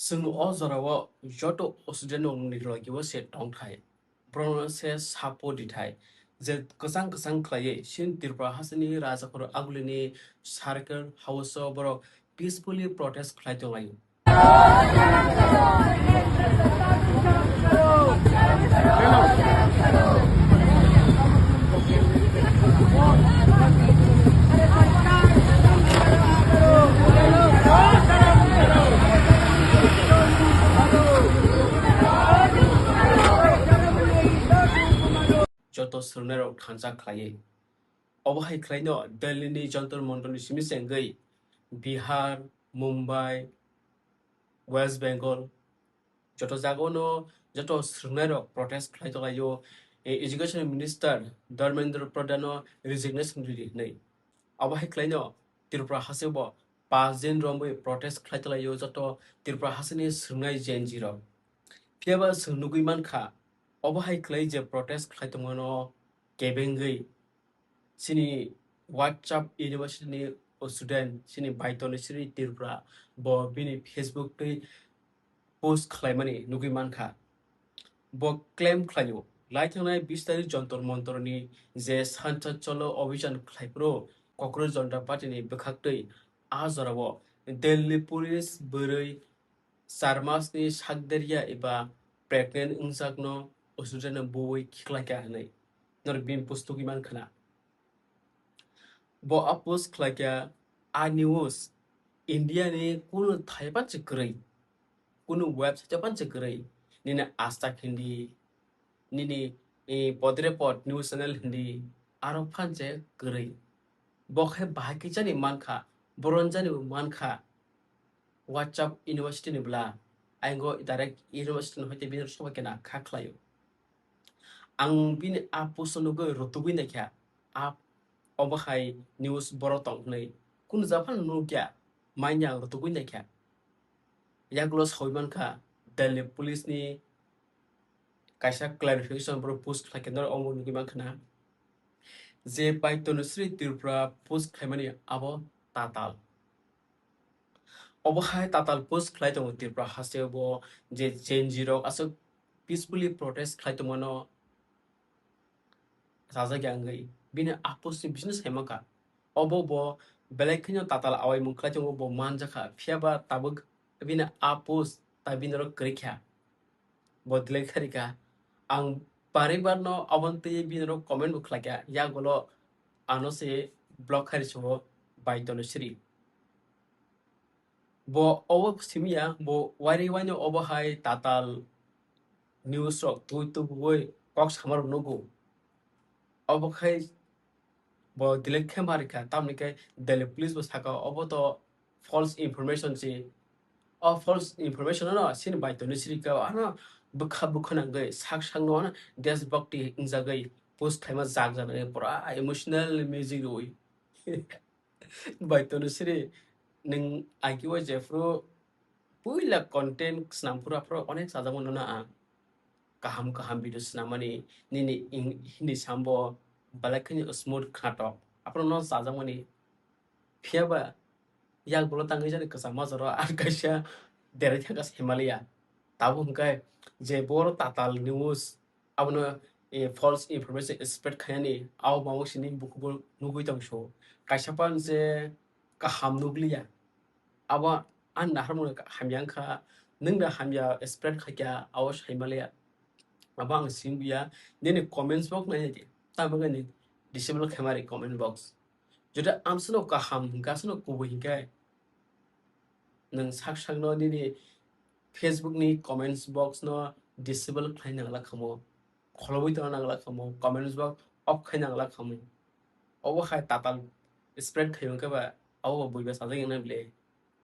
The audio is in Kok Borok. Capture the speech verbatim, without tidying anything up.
Chwng o jorao joto student rokni logi o se tongthai, borokno se support dithai, je kwchang kwchang khlaiwi chini Tripura hasteni Rajakhor Agulini Circle House o borok peacefully protest khlai tonglaio. Joto swrwngnairok thansa khlaiwi. Obo hai khlaino Delhi ni Jantar Mantar ni simi se wngwi Bihar, Mumbai, West Bengal, joto jagao no joto swrwngnairok protest khlai tonglaio, e, Education Minister Dharmendra Pradhan no resignation ridi hinwi. Abo hai khlaino Tripura haste bo paanch din romwi protest khlai tonglaio joto Tripura hasteni swrwngnai Gen Z rok. Phiyaba chwng nugwi mankha, obo hai khlai je protest khlai tongmano kebengwi chini WhatsApp University ni student, chini Baitoni Sri Tripura, bo bini Facebook twi post khlaimani nugwi mankha. Bo claim khlaio, lai thangnai bis tarik Jantar Mantar ni je Sanchad Cholo Abhijan khlaiphuru Cockroach Janata Party ni bwkhaktwi a jorao Delhi police bwrwi char masni sakderia eba pregnant wngjakno student no buwi khiklaikha hinwi norok bini post tugwi mankha na. Bo a post khlaikha, a news India ni kunu thai panse kwrwi, kunu website o panse kwrwi, nini Aaj Tak Hindi, nini, eh, Podre Pod news channel hindi, aro panse kwrwi. Bo khe bahai khe jani mankha, boron jani bo mankha. WhatsApp University ni bwla, aingo direct university ni hoite bini soba kena kha khlaio. Ang bini a post nugwi rutugwi naikha, a obo hai news boro tong hinwi. Kunu japhano nukya, manya ang rutugwi naikha. Yagulo sawi mankha, Delhi police ni kaisa clarification boro post khlaikha, norok omo nugwi mankha na. Je Baitoni Sri Tripura post khlaimani abo tatal. Obo hai tatal post khlai tongo Tripura haste bo je Gen Z rok aswk peacefully protest khlai tongmano sajagya wngwi bini a post ni bisingtwi saimankha. Obo bo belai kheno tatal awaimung khlai tongo, bo manjakha, phiyaba tabuk bini a post ta bini oro kwrwikha. Bo delete kharika. Ang bari barno aboni twi bini oro comment bo khlaikha. Yagulo ano se block khari sio Baitoni Sri. Bo obo simiya, bo wairi waino obo hai tatal news rok twi tubui kok samarok nugo. Obo khai bo delete khe ma rikha, tamni khe Delhi police bo saka obo to false information si. O false information no sini Baitoni Sri ka ano bwkha bwkha nangwi sak sak no ano deshbhakti wngjagwi post khlaima jak jak nangwi pura emotional music rwi. Baitoni Sri nwng agi o jephru puila content swnam phuru aphuru onek chajakmano na ang. Kaham kaham video swnamani nini ing-, Hindi sambo belai kheno smooth khnatok. Aphuru no chajakmani phiyaba yak bolo tangwi jani kwchangma jora ang kaisa derai thangkha Himalaya. Tabuk hwnkhe je boro tatal news abono, eh, false information spread khainani abo mamung sini bukubo nugwi tongso. Kaisa pan je kaham nugliya. Abo ani naharmung hamya wngkha, nwng da hamya spread khaikha abo saimalaya. Abo ang singbiya, nini comments box nainai di. Tamo khe ni disable khaimari comment box. Jodi amsano kaham hwnkha, asano kubui hwnkhe, nwng sak sakno nini Facebook ni comments box no disable khlai nangla khamo, kholobwi tongna nangla khamo, comments box off khai nangla khamo. Obo hai tatal spread khai hwnkhe ba, abo bo buiba sajak wngnai bwle.